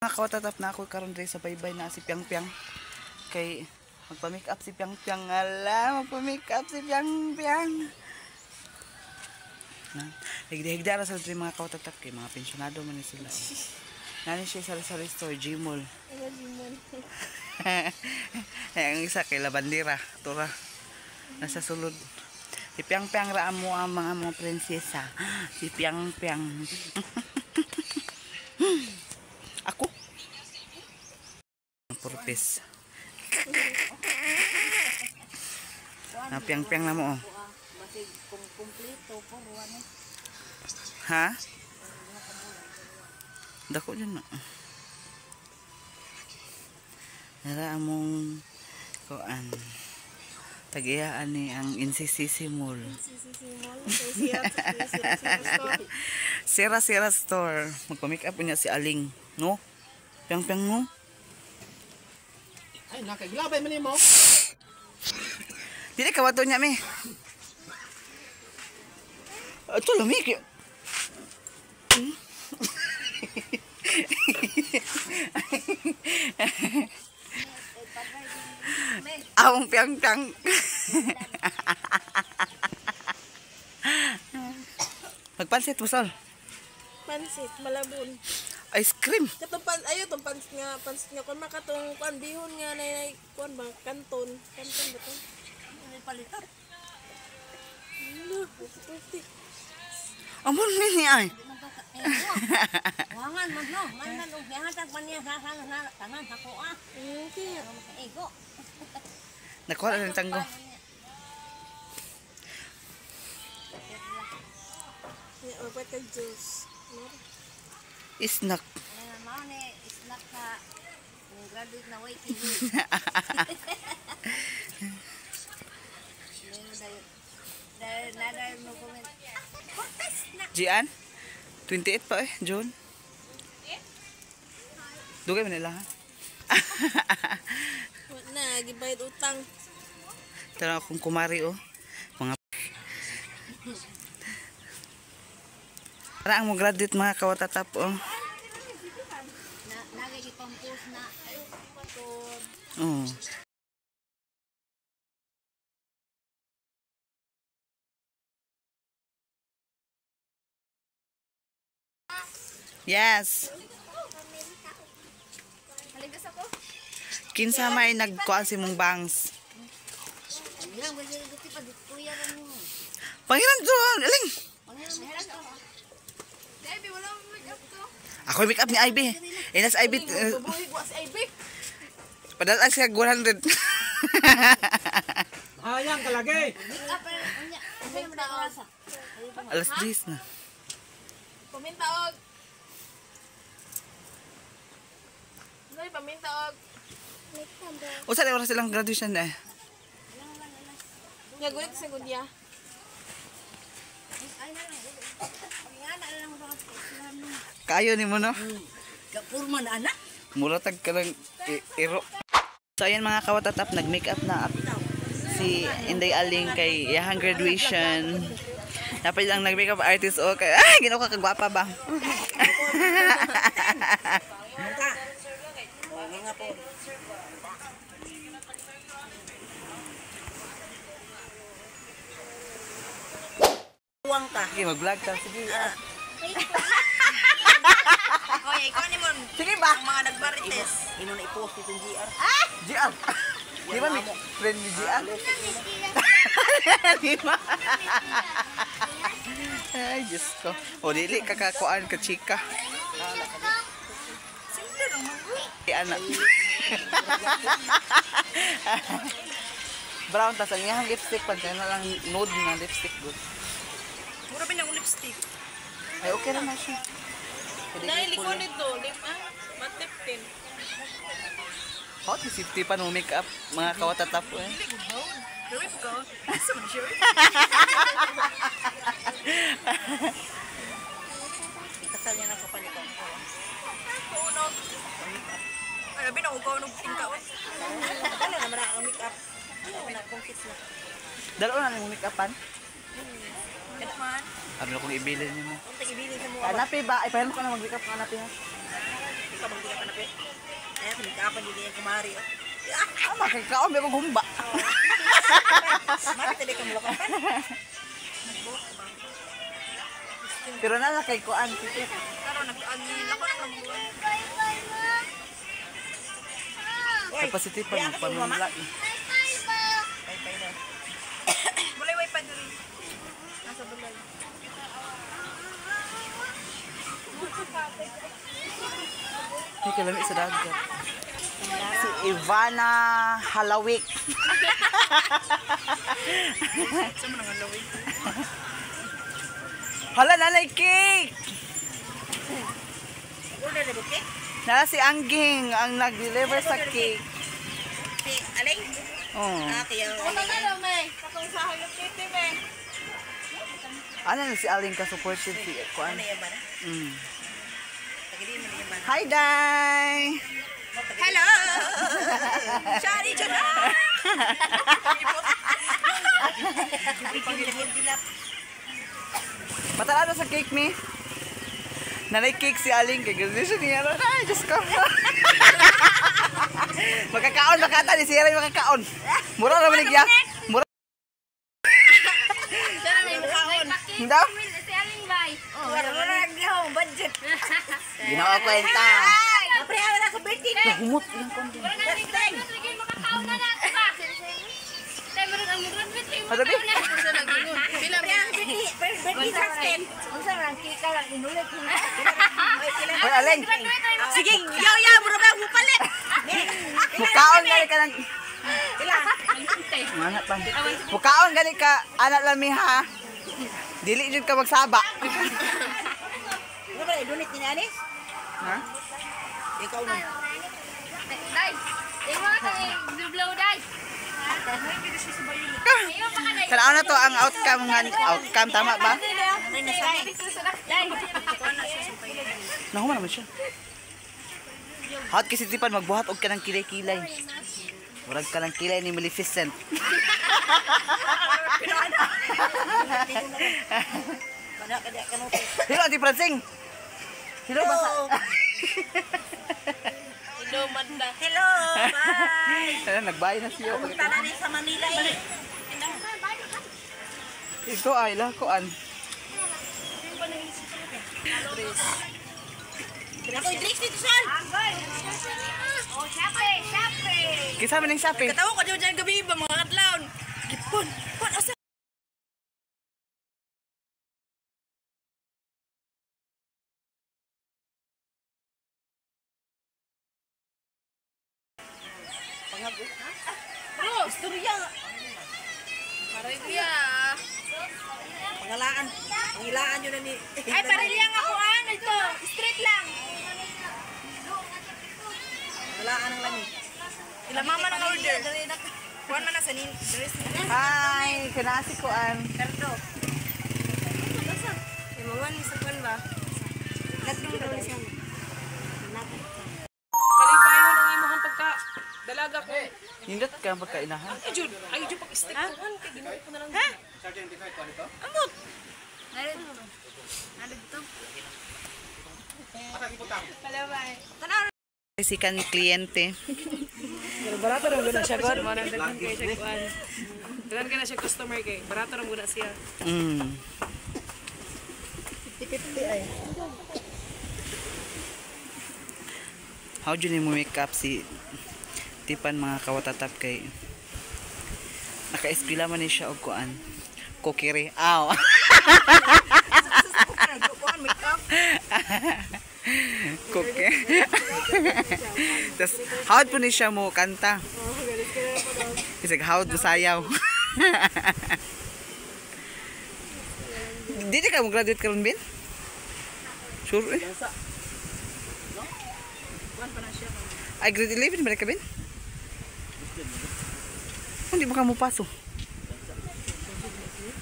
Mga kawatatap na ako karon diri sa baybay na si Piang Piang. Kay magpa-make up si Piang Piang, ala, magpa-make up si Piang Piang. Na, higda-higda ra sa diri mga kawatatap kay mga pensyonado man ni sila. Nani siya sa sari store Gmall. Ay, ang isa kay Labandira, tura. Nasa sulod. Si Piang Piang ra mo ang mga prinsesa. Si Piang Piang. Ako. Purpose. Na Piang Piang na mo. Oh. Ha? Dako dyan na. Nara among kuan. Tag-iyaan ni ang NCCC Mall. Sira Sira Store. Magpa-make up niya si Aling, no? Piang Piang mo. Ay, nakaglabay man nimo. Dili ka wato niya mi. Ato lami kay. Awong Piang Piang. Magpansit mo sol. Pansit malabon. Ice cream. Katong pan ayo tong pansit nga kun makatong kuan bihon nga nay kuan ba kanton. Kanton ba to? Palitan. Amon ni ay. Wangan man no, man og gihatag man niya sa tanan sa ko ah. Ego. Nakuha na ng tanggo. Ya, magpat kag juice. Snack. Mao ni snack sa graduate na waiting. Gian? 28 pa eh, June. Dugay man nila ha. Na gibayad utang. Tara akong kumari oh. Mga para ang mo graduate mga kawatatap oh. Oh. Yes. Kinsa may nagkuan si mong bangs? Pangilan doon, aling. Ako make up ni Ivy. Eh nas Ivy. Padala siya 100. Hayang kalagay. Alas 10 na. Paminta og. Nay paminta og. Usa na oras silang graduation na. Nga gulit sa gudya. Kayo ni mo no? Kapurma na anak. Mura tag ka lang iro. So ayan mga kawatatap, nag-make up na si Inday Aling kay iyahang graduation. Dapat lang nag-make up artist o kay ay ginoo ka kagwapa ba. Sige, mag-vlog ka. Sige. Oy, ikaw ni mo. Sige ba? Mga nagmarites. Ino na i-post itong GR. GR. Di ba may friend ni GR? Di ba? Ay, Diyos ko. O, dili kakakuan ka, chika. Ay, anak. Brown, tas ang iyang lipstick, pag na lang nude na lipstick, good. Mura ba niyang lipstick? Ay, okay na na siya. Dahil ikaw nito, lip ah, matip din. Hot, safety pa no make up, mga kawatatap eh. Gawin ko. Gusto mo siya? Kasal niya na kapalit ko. Uno. Ay, abi na ugaw nung tingkaon. Ano naman ang make up? Ano na kung kiss na. Dalawa na yung make upan. Kada man. Sabi na kung ibilin niyo mo. Kung tag-ibilin sa mo. Kanapi ba? Ay, paano ka na mag-make up kanapi ha? Ikaw mag-make up kanapi. Siyempre. Ay, ako hindi niya kumari. Ah, makikaon, may maghumba. Makatali ka mula ka. Pero na kay kuan. Kapasiti pa ng panunla. Walay wifi diri. Nasa balay. Ay, kalami sa dagat. Si Ivana Halawik. Hala, nanay cake! Order na buke? Na si Angging ang nag-deliver sa cake. Si Aling? Oh. Ah, kaya Ano na lang, may? Katong sa Hello Kitty, may. Ano na si Aling ka-supportive si kuan. Ano yan ba na? Mm. Tagilin mo na yan ba na? Hi, Day! Hello! Shari, Chara! Matalado sa cake, mi. Nanay cake si Aling kay graduation niya. Ay, Diyos ko. Makakaon, makata ni Sierra makakaon. Mura ra man niya. Mura. Hindi. Si Aling Bay. Wala na akong budget. Ginawa kwenta. Pre, wala ko birthday. Nahumot ilang kondo. Wala na si graduate, makakaon na natin ba? Tayo meron ang graduate, Madabi. makakaon na. Pila Pre, ang birthday. Birthday sa 10. Unsa man kika lang inulit. Hoy, Aling. Sige, yaw yaw, mura ba ang palit? Mukaon gani ka ng Pila? Mga pa. Mukaon gani ka anak lami ha. Dili jud ka magsaba. Ano ba, i-donate ni Ani? Ha? Ikaw na. Day, imo ka blow day. Imo pa ka day. Tanaw na to ang outcome nga outcome tama ba? Day. Nahuman naman siya. Hot kasi tipan magbuhat og kanang kilay-kilay. Murag ka ng kilay ni Maleficent. Hello, Auntie Francing. Hello, basa. Hello, Manda. Hello, bye. Ano, nag-buy na siya. Punta na rin sa Manila eh. Ito ay lakuan. Ako, drinks dito, Sol. Oh, Shopee, Shopee. Kisa man ning Shopee. Katawa ko dyan gabi ba mga kadlawn. Gipon. Pon asa. Bro, Istorya. Parilya. Pangalaan. Pangilaan yun na ni... Ay, parilya nga ko ano ito. Street lang. Pangalaan ang lami. Ila mama nang order. Kuan man na sa nin. Hi, kanasi kuan. Cardo. Yung mga ni sa kuan ba? Kalipayon ang imong pagka dalaga ko. Nindot ka ang pagkainahan. Ay jud, ay jud pag stick ko kay Ginoo ko na lang. Ha? Amot. Si kan kliyente. Pero barato ra gud na siya god. Mo na daghan kay siya kuan. Daghan kay na siya customer kay barato ra gud na siya. 50 ay. How do you mo make up si Tipan mga kawatatap kay naka-eskwela man ni siya og kuan. Kokiri. Aw. Koke. Tas how po ni siya mo kanta? Kasi how do sayaw. Di ka mo graduate karon bin? Sure eh. Ay, grade 11 ba ka bin? Hindi ba ka mo paso?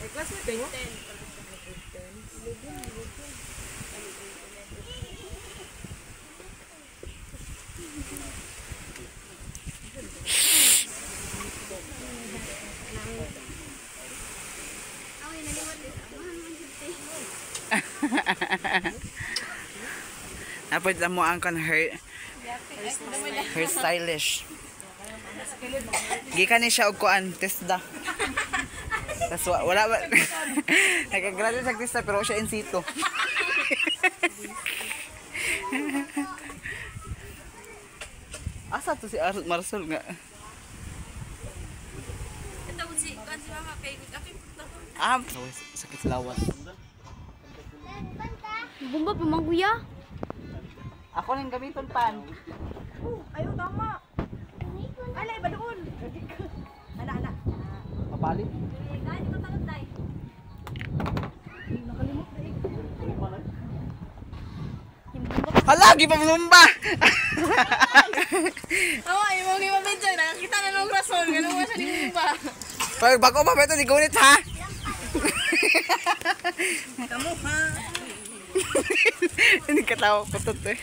Ay classmate mo? Napad lang mo ang kan hair, Her stylish. Gikan ni siya og kuan, TESDA. Tas wala ba nakagraduate sa TESDA pero siya in situ. Asa to si Marsol nga? Ito si kuan si mama kay akin. Ah, sakit sa lawas. Bumba pa man kuya. Ako nang gamiton pan. Ayo tama. Alay ba doon? Ana ana. Papalit. Hala, gipamumba. Awa, imo gi mabidyo nakakita na nung rason ganun mo siya ni ba. Pag bago pa ito, di gunit ha. Kamu ha. Hindi katawa ko to eh.